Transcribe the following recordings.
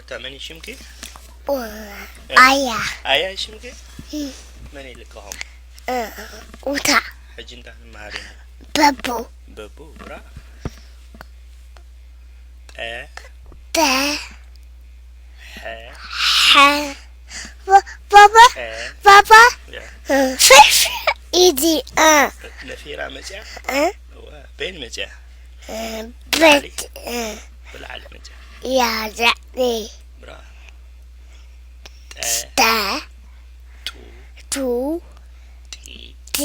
እታ መን እዩ ሽምኪ? ኣያ። ኣያ እዩ ሽምኪ? እም። መን ይልከኹም? እ፣ ኡታ። ሕጂ እንታይ ንመሃር ኢና? በቡ። በቡ፣ ብራ። ጠ። ጠ። ሐ። ሐ። ባ-፣ ባባ። ጨ። ባባ። ያ። እ፣ ፍርፍር ኢዚ፣ እ። ነፊራ መጽያ? እ? እወ፣ በይን መጽያ? እ፣ በት፣ እ። ብላዕሊ መጽያ? ያ፣ ዛዕሊ። ብራ። ጠ። ጠ። ጡ። ቱ። ጢ። ቲ።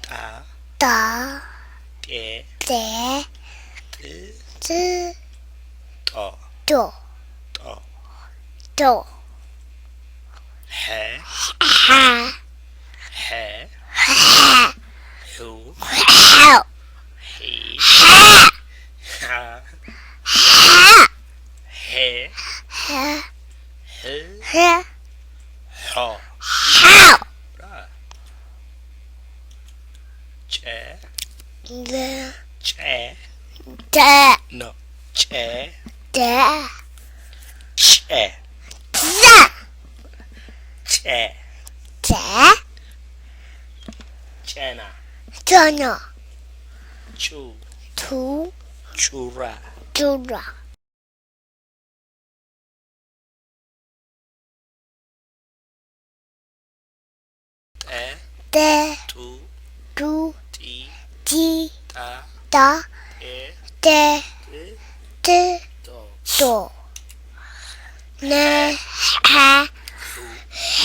ጣ። ጣ። ጤ። ጤ። ጥ። ጥ። ጦ። ዶ። ጦ። ዶ። ሐ። ሐ። ሐ። ሐ። ሑ። ሐ። ሒ። ሐ። ሐ። ሐ። ሄ። ሐ። ህ። ሐ። ሖ። ሐ። ብራ። ጨ። ደ። ጨ። ደ። ኖ። ጨ። ደ። ጨ። ዘ። ጨ። ደ። ጨና። ጨና። ጩ። ቱ። ጩራ። ጩራ። ጠ። ተ። ጡ። ቱ። ጢ። ቲ። ጣ። ጣ። ጤ። ተ። ጥ። ት። ጦ። ጦ። ነ። ሐ። ሑ።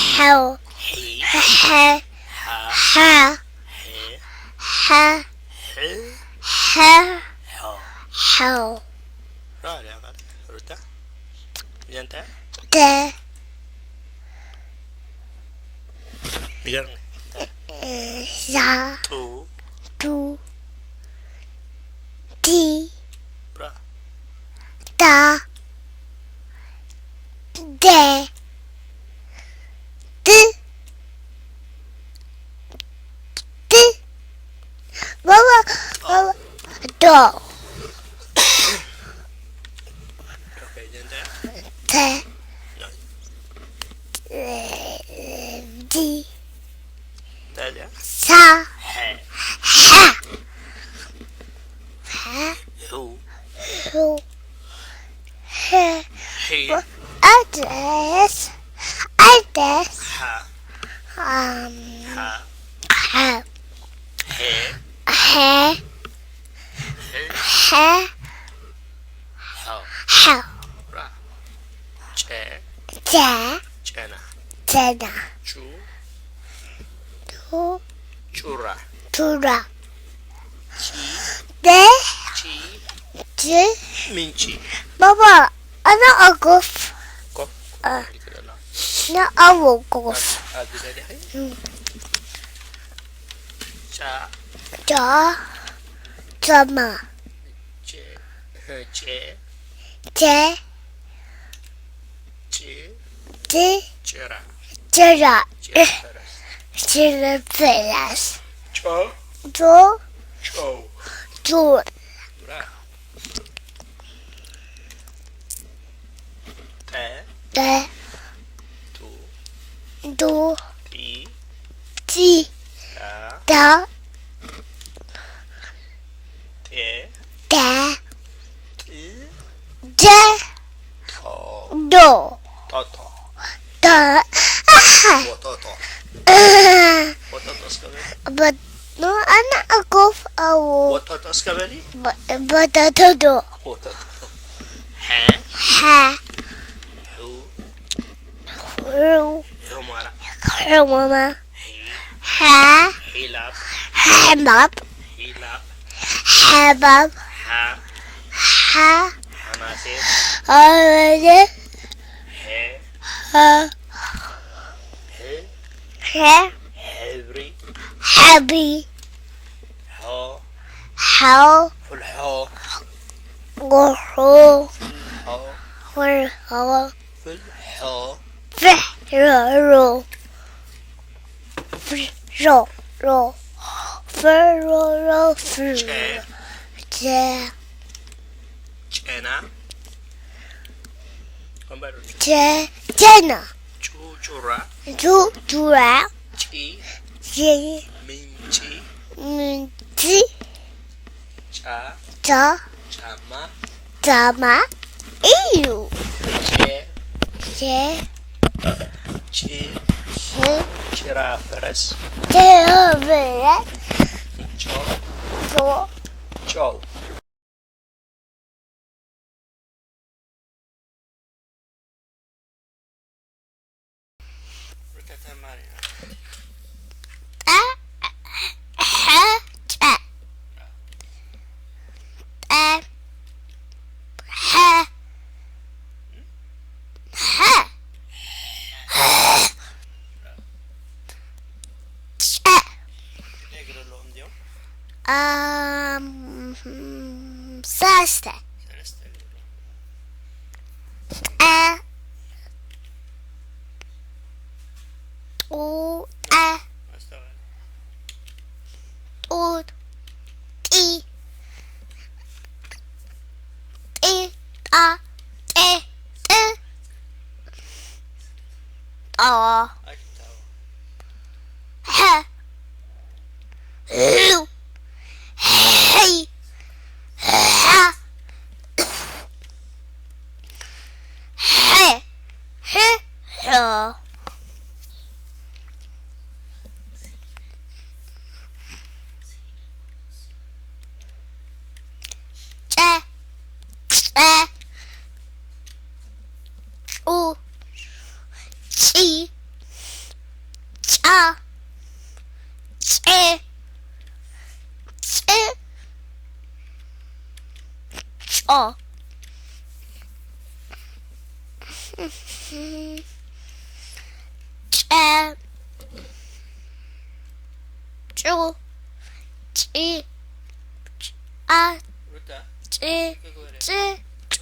ሐው። ሒ። ሐ። ሐ። ሐ። ሐ። ሐ። ሐ። ሖ። ሐው። ራ-፣ ሩታ። ጀንተ። ተ። ንገርኒ። እ፣ ዛ። ጡ። ቱ። ቲ። ብራ። ታ። ደ። ት። ት። ባባ፣ ባባ። ዶ። ኦኬ፣ ጀንተ። ተ። ዲ። ታዲያ? ሳ። ሐ። ሐ። ሐ። ሑ። ሑ። ሐ። ሒ። ኣደስ። ኣደስ። ሐ። ኣም። ሐ። ሐ። ሐ። ሐ። ሐ። ሐ። ሐ። ራ። ጨ። ጨ። ጨና። ጨና። ጩ። ጩ። ጩራ። ጩራ። ጪ። ደ። ጪ። ጭ። ምንጪ። ባባ፣ ኣነ ኣጎፍ። ኮፍ። አ። ኣነ ኣወ ጎፍ። ኣብ፣ ኣብ ዝደለኺ? እም። ጫ። ጫ። ጫማ። ጨ። ጨ። ጨ። ጭ። ጭ። ጭራ። ጭራ። ጭራ ፈረስ። ጭራ ፈረስ። ጮ። ጮ። ጨው። ጨው። ብራ። ጠ። ጠ። ጡ። ጡ። ጢ። ጢ። ጣ። ጣ። ጤ። ጤ። ጥ። ደ። ጦ። ዶ። ጦጦ። ዶ። ኣሓ። ወጦጦ። እ። ወጦጦ እስከ በል። በ-፣ ኖ፣ ኣነ ኣጎፍ ኣዎ። ወጦጦ እስከ በሊ። በ-፣ በጦጦ ዶ። ወጦጦ። ሐ። ሐ። ሑ። ሑ። ሑመራ። ሑመራ። ሒ። ሐ። ሒላብ። ሐማብ። ሒላብ። ሐባብ። ሐ። ሐ። ሐማሴን። ኣረደ። ሐ። ሐ። ሐ። ሐ። ሕብሪ። ሕብሪ። ሖ። ሖ። ፍልሖ። ጎሖ። ፍልሖ። ፍልሖ። ፍልሖ። ፍሕሮሮ። ፍሮሮ። ፍሮሮ። ፍሮ-፣ ጨ። ጨ። ጨና። ኦ፣ ቸ ቸና ጩ ጩራ ጁ ጁራ ጪ ጂ ምንጪ ምንቲ ጫ ታ ጫማ ዳማ እዩ። ጨ ሸ ጭ ሽ ጭራ ፈረስ ቸ ብረት ጮ ጆ ጨው። ሩታ ተማሪ ናት። ጠ ሐ ጨ ጠ ሐ ሐ ጨ እግሪ ኣለዎም እዚኦም። ኣም፣ ሰለስተ። ሰለስተ እግሪ ኣለዎም። ጠ ጡ ጠ ኣስተውዕል። ጡ ጢ ጢ ጣ ጤ ጥ ጣ ኣይትታወ። ሐ ሑ ሐይ ሐ ሐ ሐ ሐ ጨ ጨ ጩ ጪ ጫ ጬ ጭ ጮ ጨ ጩ ጪ ጫ ሩታ ጭ ትግበረ ጭ ጮ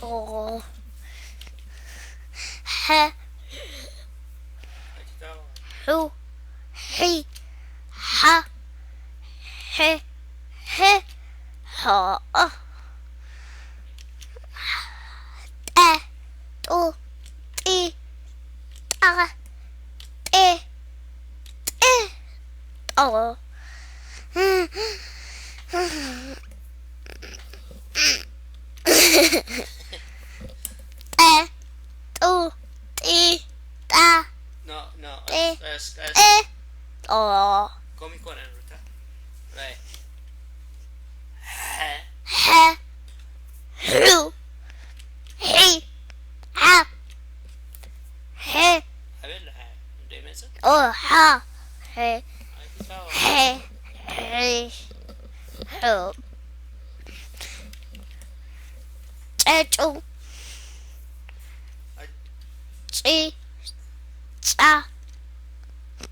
ሐ ኣይትታወ ሑ ሒ ሓ ሐ ሐ ሖ ጠ ጡ ጢ ጣ ጤ ጢ ጦ ጠ ጡ ጢ ጣ ኖ ኖ ጤ ቀስ ቀስ ጤ ጦ ከምኡ ይኮነን ሩታ ራይ ሐ ሐ ሑ ሒ ሓ ሐ ኣበል ሐ እንደ ይመጽእ ኦ ሓ ሐ ኣይትታወ ሐ ሐ ሑ ጨጩ ጭ ጫ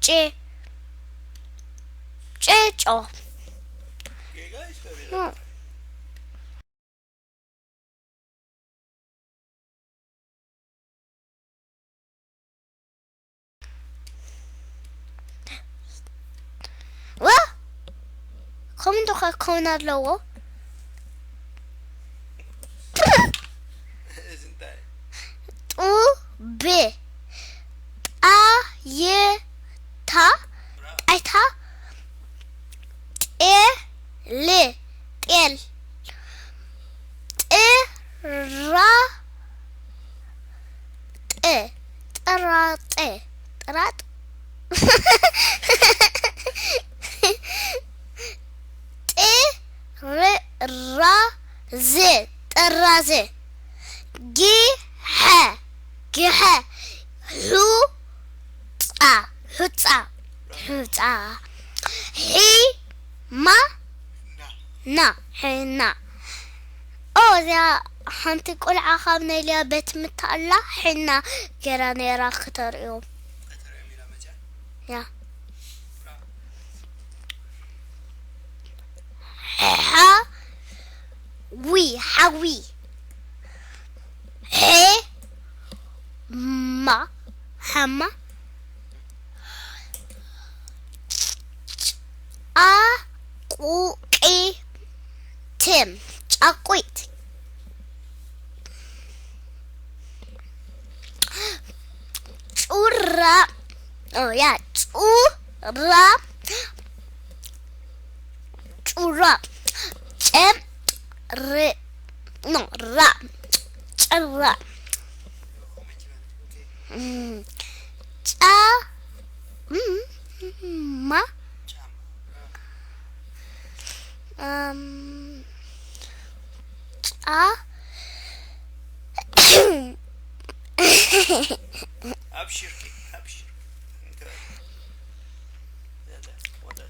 ጬ ጭ ጮ ዋ ከምኡ እንዶ ክኸውን ኣለዎ። እዚ እንታይ? ጡብ ጣይታ ጣይታ ጤል ጤል ጥራ ጥ ጥራጥ ጥራጥ ጥራዝ ጥራዝ ጊሐ ጊሐ ሑ ጻ ሑጻ ሑጻ ሒማ ና ሒና ኦ እዚኣ ሓንቲ ቆልዓ ካብ ናይ ሊያ ቤት ምታኣላ ሒና ገይራ ነይራ ክተርእዮም ያ ሓዊ ሓዊ ማ ሓማ ጫቁቂትም ጫቁት ራ ኦ ያ ጩ ራ ጩራ ጨ ር ኖ ራ ጭራ ጫ ማ ጫ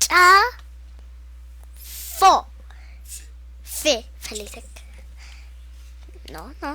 ጫ ፎ ፌ ፈሊተክ ኖ ኖ